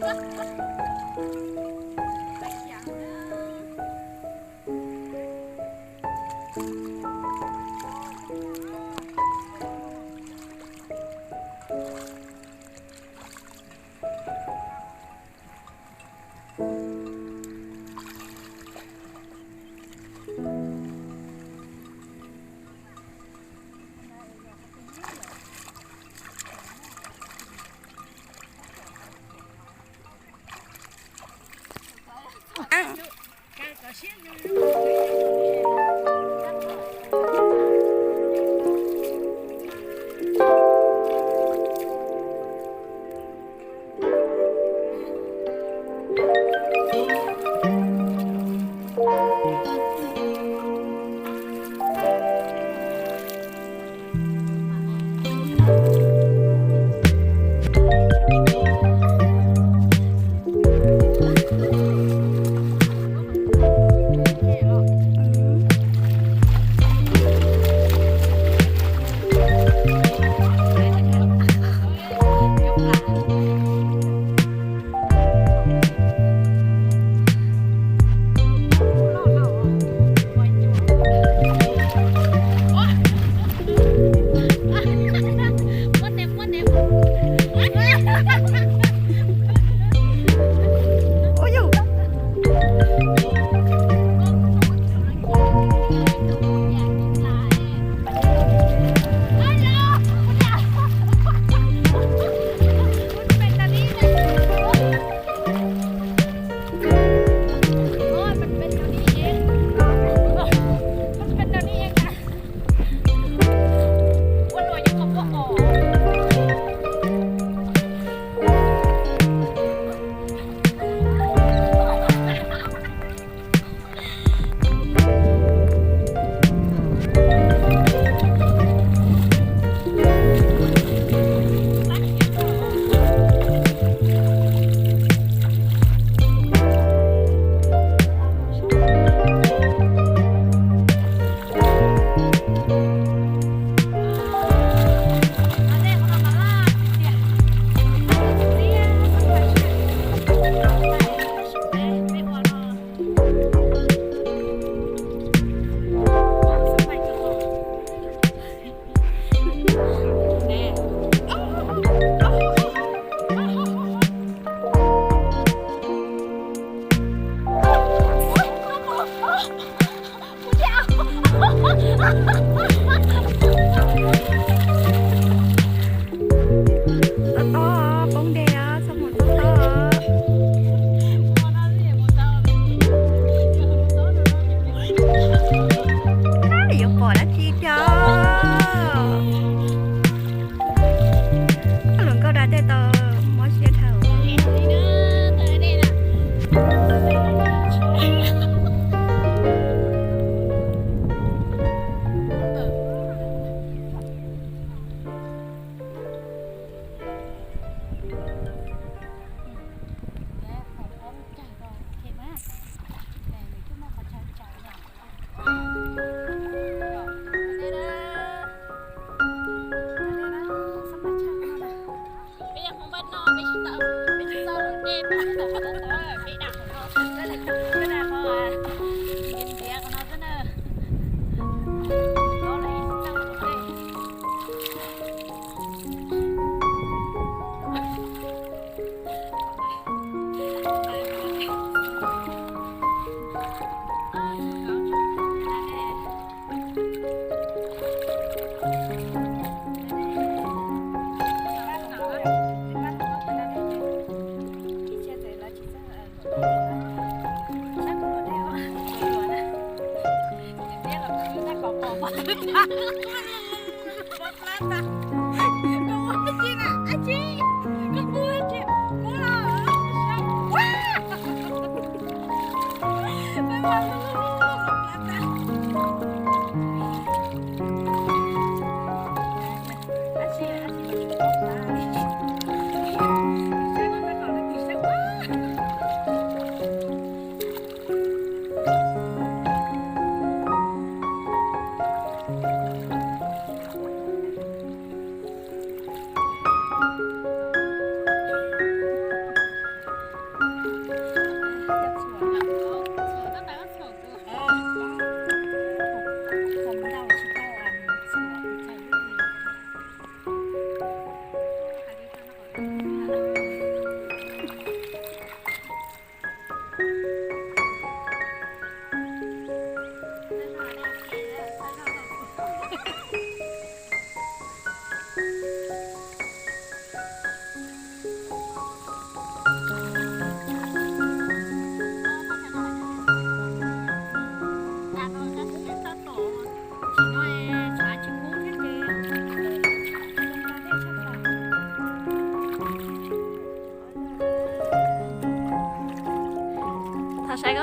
Tob tob, poob dej, txhob mus tob tob. Yuav pom dab tsi tiag. Hluas nkauj da dej tau mob siab dhau.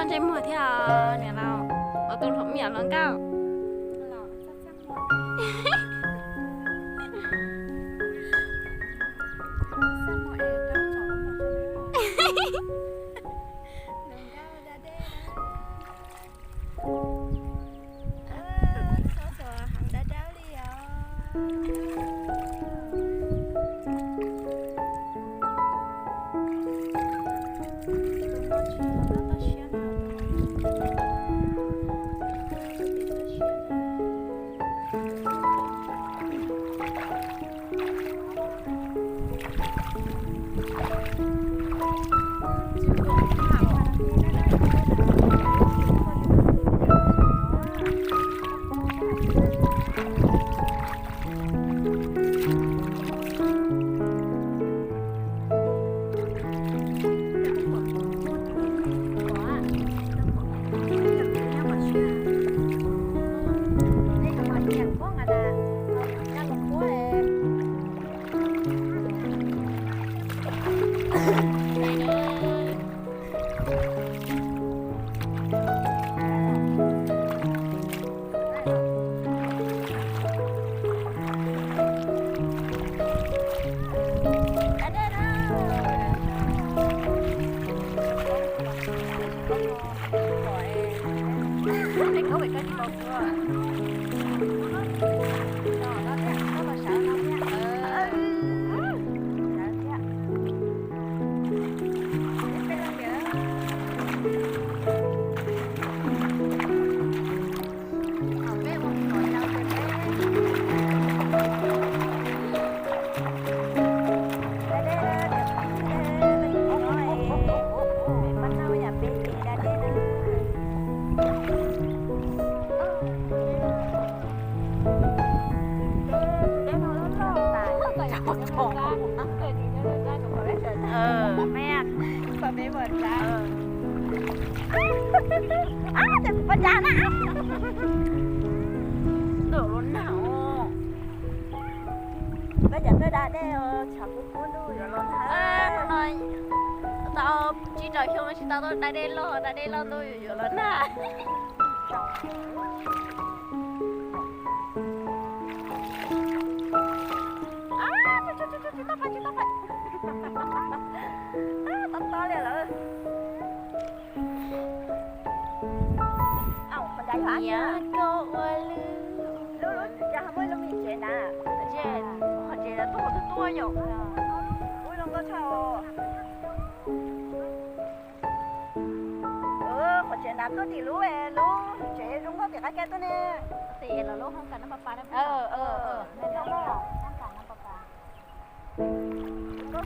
Ntsej muag thiab niam laus, tus hluas nkauj. Ab, cas kuv poj nrad na. Ntuj, los nag os. Peb cov tuaj da dej os, tshav kub kub ntuj yuav los nag. Tau tsib rau xyoo tsis tau tuaj da dej loj, da dej loj ntuj yuav los nag. Tsis tau pais, tsis tau pais. Tob tob li lawm. Niam koj ua lwj. Lub, lub tsev ho muaj lub me tsev ntawd. Qhov tsev ntawd tuaj, tuaj tuaj yom. Ub, zoo nkauj tshaj. Qhov tsev ntawd tuaj tim lub, lub tsev zoo nkauj tim qab ke tuaj ne. Tim los lub hoob kas nab pas pas na. Zoo nkauj tshaj. Cov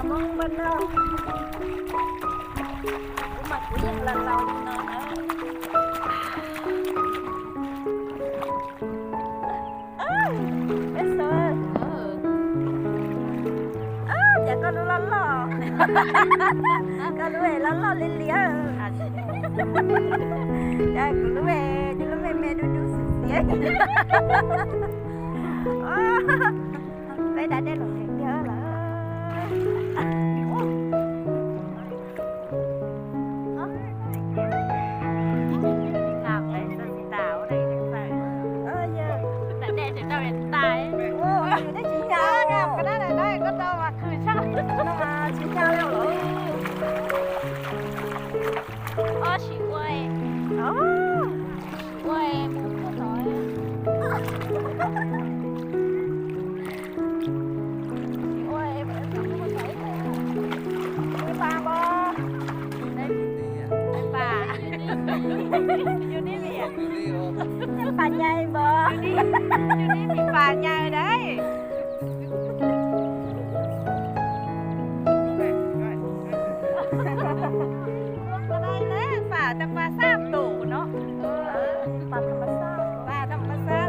Hmoob npaj noj, kuv mas kuv yeej laus laus li no na. Peb xav, cas koj lub loj loj, koj lub loj loj li li, cas kuv lub, kuv lub me me dub dub xiav xiav. Peb da dej los nkees tiag lawm. Ua, sim ua, sim ua mus puag tod. Sim ua, mus puag tod ib teg. Pab npab, pab, yus nib, yus nib mis pas nyais npab, yus nib mis pas nyais dab. Pas tham ma xaj tus no, pas tham ma xaj, pas tham ma xaj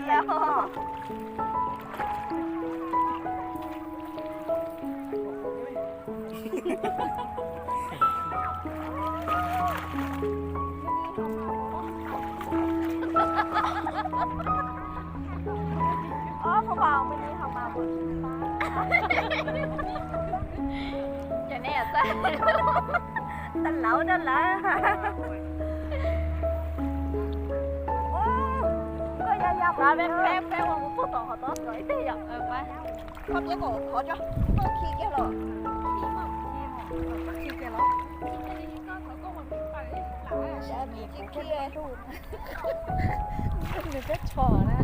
Ob phav pas, mus li hauv pas mus. Cov nej txawj, txawj laub rau lawv. Koj yog yog peb peb peb ua mus puag tom qhov tod ib teg yom. Koj peb kom qhov tso, koj khi kiag los. Khi kiag los. Nws peb tsho na.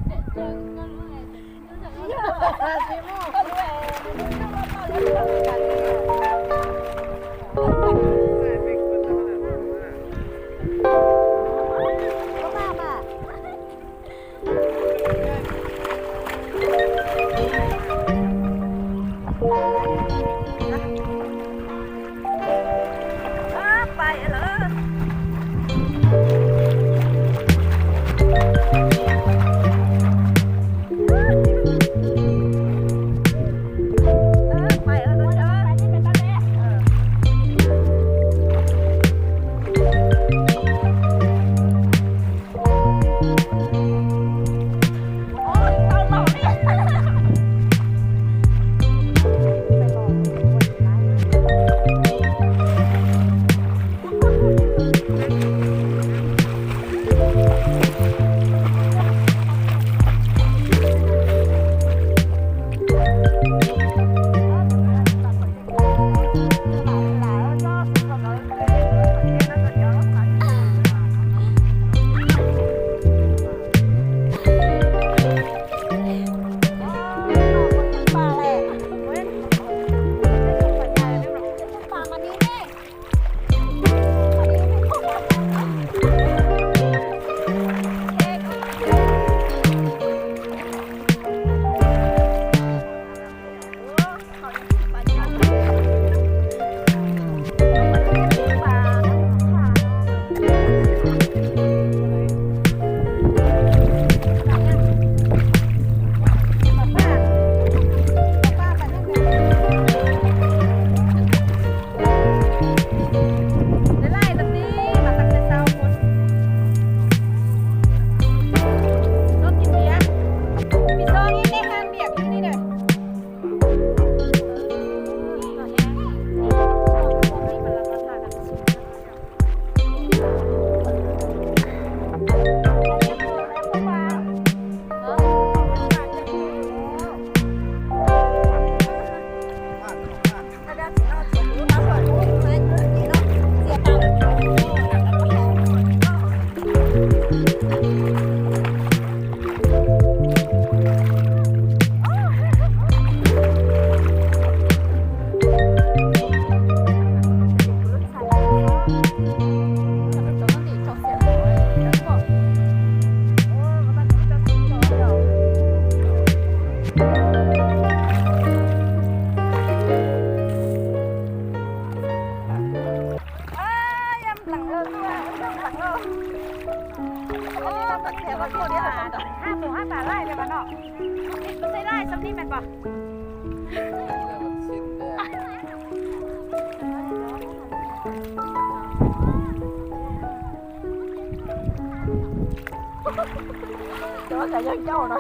Cov kav yog ncauj no.